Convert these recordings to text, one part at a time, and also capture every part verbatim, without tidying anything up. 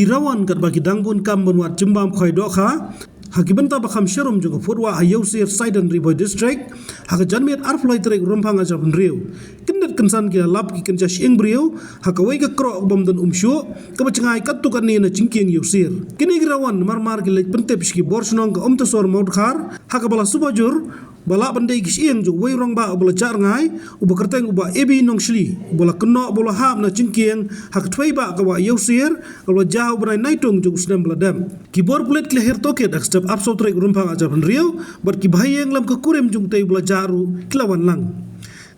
Rawan katba ki dang bun kam ban wad jingbam khwai dohkha ha ki bynta ba kham sharum jong ka phutwah ha Ïewsier Saidan Ri Bhoi District ha ka janmiet arphew lai tarik Rymphang arhajar hynriew. Kyndit kynsan ki la lap ki kynja shyieng briew ha kawei ka kroh ka bym don um shuh kaba jngai katto katne na jingkieng Ïewsier. Kine ki rawan marmar ki leit pyntip sha ki bor shnong ka Umtasor Mawdkhar ha kaba la suba jur ba lah ban dei ki shyieng jong uwei u rangbah uba la jah rngai uba kyrteng u Bah A B Nongshli uba la kynnoh ba u la hap na jingkieng ha ka thwei bah ka wah Ïewsier kaba la jah ha u bnai Naitung jong u snem ba la dep. Ki bor pulit ki la hiar tohkit ha ka step arphew saw tarik Rymphang arhajar hynriew bad ki bahaïing lem ka kurim jong utei uba la jah ruh ki la wan lang.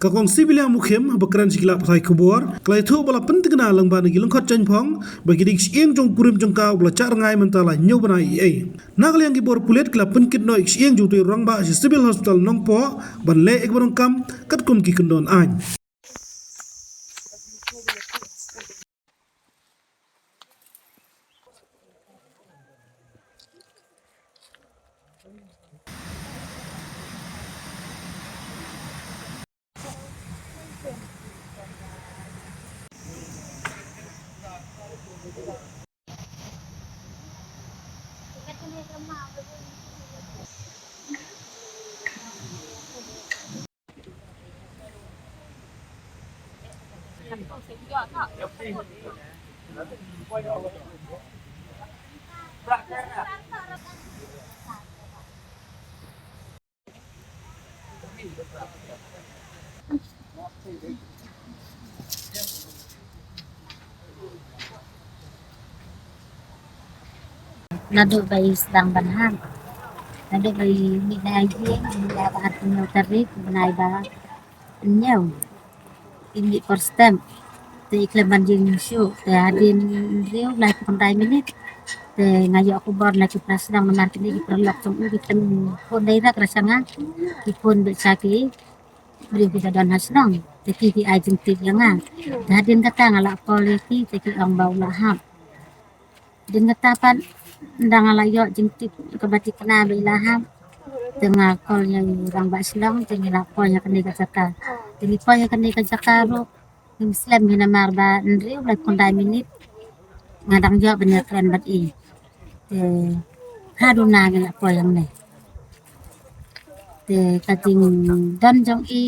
Ka kong Sibylla Mukhim haba kren sha ki lad pathai khubor ka la ïathuh ba la pynthikna lyngba na ki lyngkhot jaiñphong ba ki dei ki shyieng jong u kurim jong ka uba la jah rngai mynta la hynñiew bnai eiei. Na ka liang ki bor pulit ki la pynkit noh ïa ki shyieng jong utei u rangbah sha Civil Hospital Nongpoh ban leh ïa kaba donkam katkum ki kyndon aiñ. Naduh ba i sdang ban hap, naduh ba i mih na ïing, i mih ha ka arphew hynñiew tarik bnai ba hynñiew. I mih por step te i khlem ban ïeng shuh, te hadien hynriew laiphew khyndai minit te nga ïoh khubor na ki para shnong namar kine ki paralok jong u ki khlem phone direct ra sha nga, ki phone beit sha ki briew kiba don ha shnong, te ki ki ai jingtip ïa nga. Te hadien kata nga la call ïa ki te ki ong ba u la hap. Hadien kata pat ynda nga la ïoh jingtip kaba thikna ba i la hap, te nga call ïa i rangbah shnong te ngi la poi ïa kane ka jaka. Te ngi poi ïa kane ka jaka ruh ngim slem hi namar ba hynriew laiphew khyndai minit nga dang ïoh ban ïakren bad i. Te ha duna ngi la poi hangne. Te ka jingdon jong i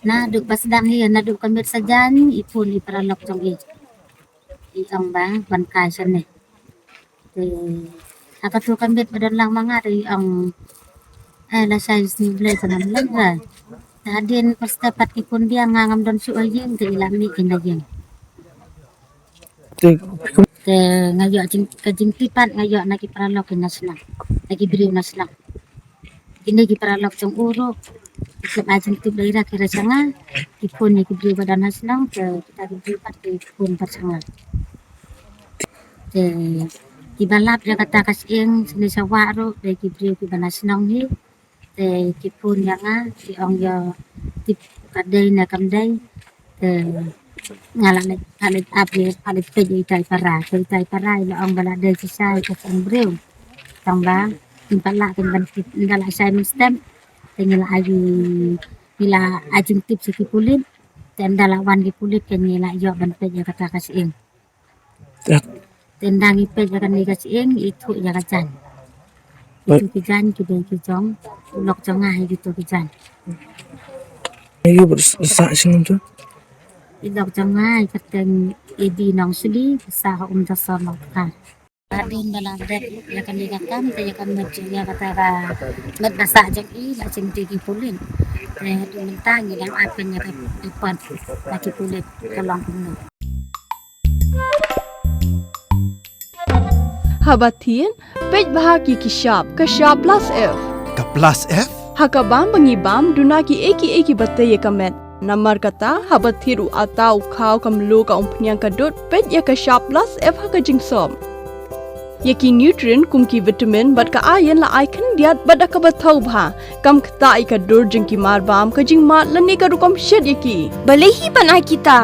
naduh ba sdang hi, naduh ka miet sajan i phone i paralok jong i. I ong ba ban kai shane. Te ha kato ka miet ba don lang ma nga te i ong, eh, lashai sngi Blei te ngam leit ba. Te hadien por step pat ki phone biang, nga ngam don shuh ha ïing te i la mih ki na ïing. Te te nga ïoh jing, ka jingtip pat nga ïoh na ki paralok ki na shnong, na ki briew na shnong. Kine ki paralok jong u ruh ki khlem ai jingtip direct ki ra sha nga, ki phone ïa ki briew ba don ha shnong, te kita ki briew pat ki phone pat sha nga. Te kiba lap ïa kata ka shyieng shane sha wah ruh dei ki briew kiba na shnong hi. Te ki phone ïa nga ki ong ïa tip ka dei ne kam dei. Te nga la leit, la leit ap ïa, la leit peit ïa ita i para. Te ita i para i la ong ba la dei shisha ïa ka shyieng briew. Tang ba kim pat lah kin ban tip, ynda la shai mynstep te ngi la ai, ngi la ai jingtip sha ki pulit. Te ynda la wan ki pulit te ngi la ïoh ban peit ïa kata ka shyieng. Te ynda ngi peit ïa kane ka shyieng, ithuh ïa ka jaiñ. Itu ki jaiñ ki dei ki jong u lok jong nga hi, kito ki jaiñ. Ayu bersah singum tu. I lok jong nga i kyrteng Edi Nongsli, sah ha Umtasor Mawdkhar. Hadien ba la dep ïa kane ka kam te ïa ka met jong, ïa kata ka met ba sah jong i la shim te ki pulit. Te hadien mynta ngi dang ap ïa ka report na ki pulit ka long kumno. Haba thied, peit bha ïa ki shap, ka shap plus F. Ka plus F? Ha ka bam ba ngi bam, duna kiei kiei kiba tei ïa ka met. Namar kata, haba thied u atta, u khaw, ka mluh, ka umphniang, ka dud, peit ïa ka shap plus F ha ka jingsop. Ïa ki nutrient kum ki vitamin bad ka iron la ai khyndiat bad da kaba thaw bha. Kam ktah ïa ka dur jong ki mar bam, ka jingmad lane ka rukom shet ïa ki. Balei hi ban ai kita?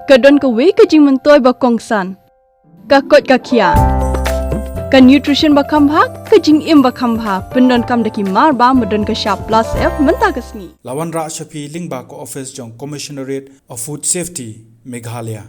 Ka don kawei ka jingmyntoi ba kongsan. Ka koit ka khiah. Ka nutrition ba kham bha, ka jingim ba kham bha, pyndonkam da ki mar bam ba don ka shap plus F mynta ka sngi. La wanrah sha phi lyngba ka office jong Commissionerate of Food Safety, Meghalaya.